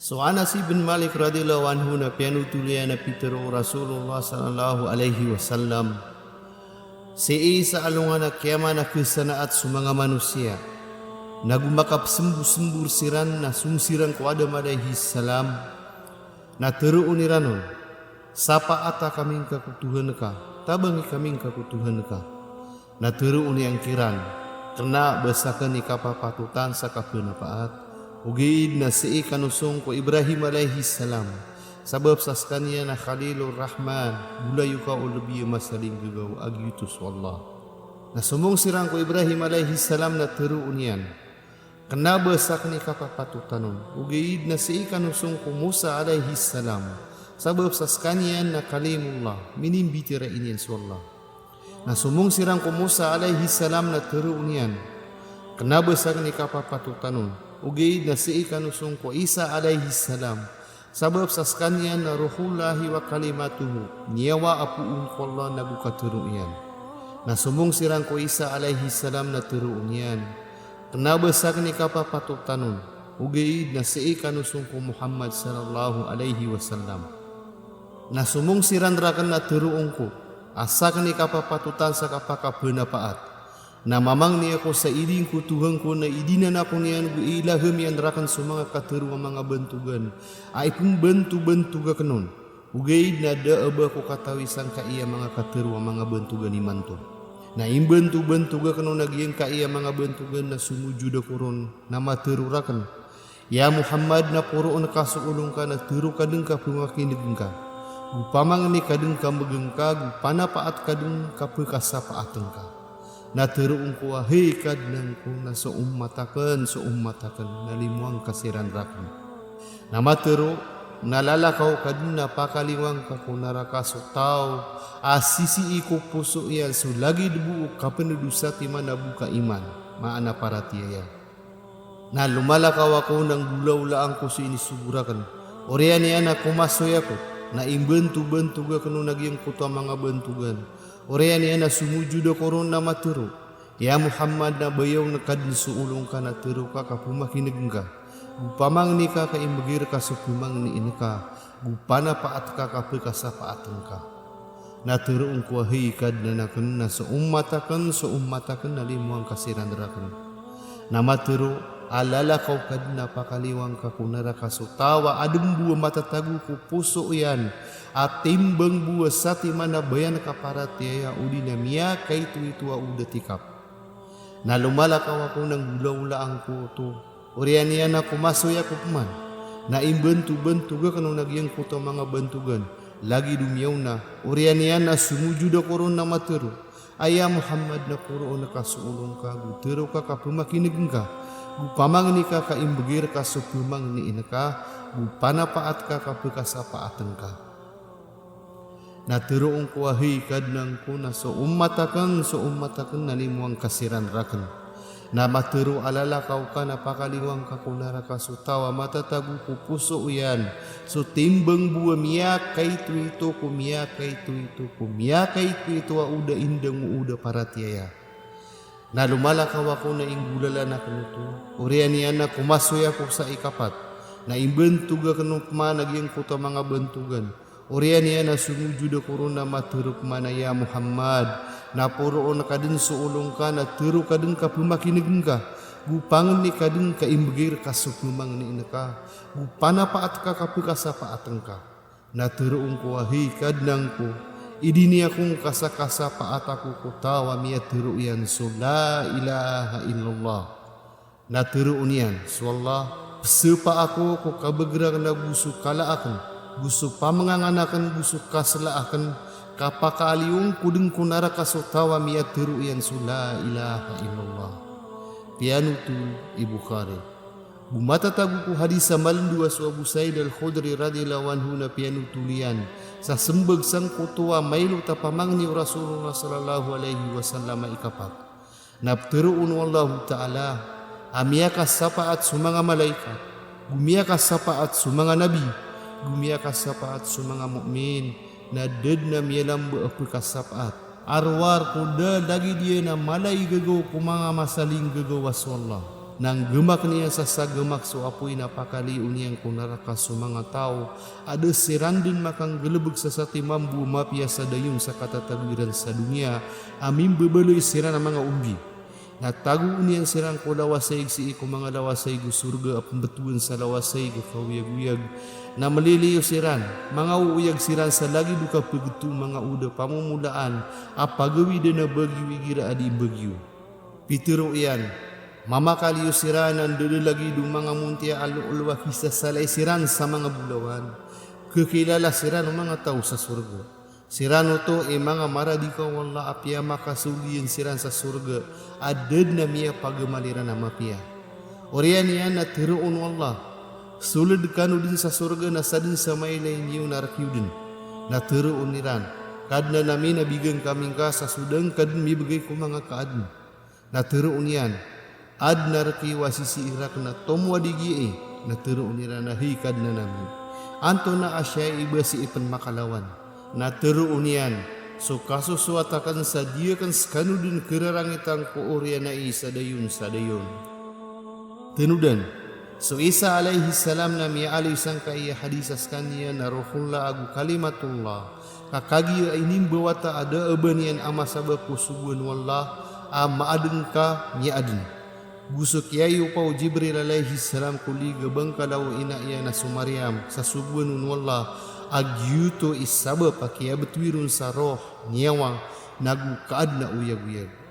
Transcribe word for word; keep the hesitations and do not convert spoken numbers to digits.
So Anas ibn Malik radhiyallahu anhu na piyanothol iyan a pitharo o Rasulullah sallallahu alaihi wasallam, sii sa alongan a kiyamat na khasanaat so manga manosiya, na go makapsembor-sembor siran na song siran ko Adam alaihis salam, na tharoon iran on, sapaata kami ngka ko Tohan ka, tabangi kami ngka ko Tohan ka. Na tharoon iyan kiran, kena ba saken i kapapatotan sa kapanapaat, ogaid na sii kano song ko Ibrahim alaihis salam, sabap sa sekaniyan na Khalilur Rahman, golayo ka o lebi a masalinggagaw a giyoto so Allah. Na somong siran ko Ibrahim alaihis salam na tharoon iyan, kena ba saken i kapapatotan on, ogaid na sii kano song ko Musa alaihis salam, sabap sa sekaniyan na Kalimullah, minimbitiyarai niyan so Allah. Na somong siran ko Musa alaihis salam na tharoon iyan, kena ba saken i kapapatotan on, ogaid na sii kano song ko Isa alaihis salam, sabap sa sekaniyan na Ruhullahi wa Kalimatuhu, niyawa a poon ko Allah na go katharo iyan. Na somong siran ko Isa alaihis salam na tharoon iyan, kena ba saken i kapapatotan on, ogaid na sii kano song ko Muhammad sallallahu alaihi wasallam. Na somong siran raken na tharoon ko a saken i kapapatotan sa kapakapanapaat, na mamangni ako sa iding ko Tohan ko na idinan ako niyan go ilaham iyan raken so manga katharo a manga bantogan a ipembanto-bantog aken on, ogaid na da a ba ako katawi sangkai a manga katharo a manga bantogan imanto. Na imbanto-bantog aken on a giyangkai a manga bantogan na somojod ako ron na matharo raken, ya Muhammad, na poroon ka so olo ngka na tharo ka den ka pemakineg ngka, go pamangni ka den ka mbeg ngka, go panapaat ka den ka pekasapaat ngka. Na tharoon ko a hay Kadnan ko na so omat aken, so omat aken, na limoang ka siran raken. Na matharo, na lalakaw ka den na pakalimoang ka ko naraka so taw a sisii ko poso iyan so lagid bo o kapened o satiman a bo kaiman, maana paratiyaya. Na lomalakaw ako na nggolaolaan ko so inisogo raken. Oriyan iyan na komasoy ako, na imbanto-bantog aken on a giyangkoto a manga bantogan. Oriyan iyan na somojod ako ron na matharo, ya Muhammad, na bayawn ka den so olo ngka na tharo ka ka pemakineg ngka, go pamangni ka ka imbegay reka so pemangnin ka, go panapaat ka ka pekasapaat ngka. Na tharoon ko a hay Kadnan aken na so omat aken, so omat aken, na limoang ka siran raken. Na matharo a lalakaw ka den na pakalimoang ka ko naraka so taw a aden bo a matatago ko poso iyan a timbang bo a satiman a bayan ka paratiyaya odi na miyakaitoito a oda tikap. Na lomalakaw ako na nggolaolaan ko oto. Oriyan iyan na komasoy ako peman, na imbanto-bantog aken on a giyangkoto a manga bantogan, lagid o miyaona. Oriyan iyan na somojod ako ron na matharo, aya Muhammad, na poroon ka so olo ngka, go tharo ka ka pemakineg ngka, go pamangni ka ka imbegay reka so pemangnin ka, go panapaat ka ka pekasapaat ngka. Na tharoon ko a hay Kadnan ko na so omat aken, so omat aken, na limoang ka siran raken. Na matharo a lalakaw ka na pakalimoang ka ko naraka so taw a matatago ko poso iyan so timbang bo a miyakaitoito ko miyakaitoito ko miyakaitoito a oda indang o oda paratiyaya. Na lomalakaw ako na inggolalan aken oto. Oriyan iyan na komasoy ako sa ikapat, na imbantog aken on peman a giyangkoto a manga bantogan. Oriyan iyan na somojod ako ron na matharo peman a ya Muhammad, na poroon ka den so olo ngka, na tharo ka den ka pemakineg ngka, go pangni ka den ka imbegay reka so pemangnin ka, go panapaat ka ka pekasapaat ngka. Na tharoon ko a hay Kadnan ko, idini ako ngka sa kasapaat ako ko taw a miyatharo iyan so la ilaha illallah. Na tharoon iyan so Allah, pesapa ako ko kabeger aken ago so kala aken, go so pamangangan aken, go so kasela aken, ka pakaaliyon ko den ko naraka so taw a miyatharo iyan so la ilaha illallah. Piyanothol i Bukhari. Go matatago ko hadis a malendoa so Abu Sa'id Al-Khudri radhiyallahu anhu na piyanothol iyan sa sembag sangkoto a mailot a pamangni o Rasulullah sallallahu alaihi wasallam a ikapat. Na ptharoon o Allahu Ta'ala a miyakasapaat so manga malaikat, go miyakasapaat so manga nabi, go miyakasapaat so manga mu'min, na da den a miyalamba a pkasapaat a rowar ko da lagid iyan a mala i gagaw ko manga masalinggagaw a so Allah. Na nggemak iyan sa sagemak so apoy na pakaliyo niyan ko naraka so manga taw a da siran den makanggalebek sa satiman bo a mapiya sa dayon sa katatago iran sa doniya a mimbebaloy siran a manga ombi. Na tagoon iyan siran ko lawasaig sii ko manga lawasaig o sorga a pembetowan sa lawasaig a kaoyagoyag. Na meliliyo siran, manga ooyag siran sa lagid o kapegeto o manga oda pamomolaan a pagawiden a bagiyo igira a di bagiyo. Pitero iyan, mamakaliyo siran a ndada lagid o manga montiya a loolo a kisasalay siran sa manga bolawan. Kekilala siran o manga taw sa sorga. Siran oto i manga maradika o Allah a piyamakasoliyan siran sa sorga a da den a miyapagemal iran a mapiya. Oriyan iyan na teroon o Allah, soled kano den sa sorga na saden sa mailay niyo na rekiyo den. Na teroon iran, Kadnan ami, na bigan kami ngka sa so da ngka den mibegay ko manga kaaden. Na teroon iyan, Aden a rekiyo a sisii raken a tomo a di giyai. Na teroon iran a hay Kadnan ami, antonaa sii ba sii pen makalawan? Na teroon iyan, so kasosowat aken sa di aken sekano den kerarangitan ko oriyan ai sa dayon sa dayon. Tenodan, so Isa alayhis salam na miyaaloy sangkai a hadis a sekaniyan na Ruhullah ago Kalimatullah. Ka kagiya inimbawata a da a ba niyan a masabap ko sogoan o Allah a maaden ka miyaaden. Go so kiyayopa o Jibril alayhis salam ko lig a bangkala o ina iyan a so Maryam sa sogoan on o Allah a giyoto i sabap a kiyabetowi ron sa roh, niyawa, nago kaaden a oyagoyag.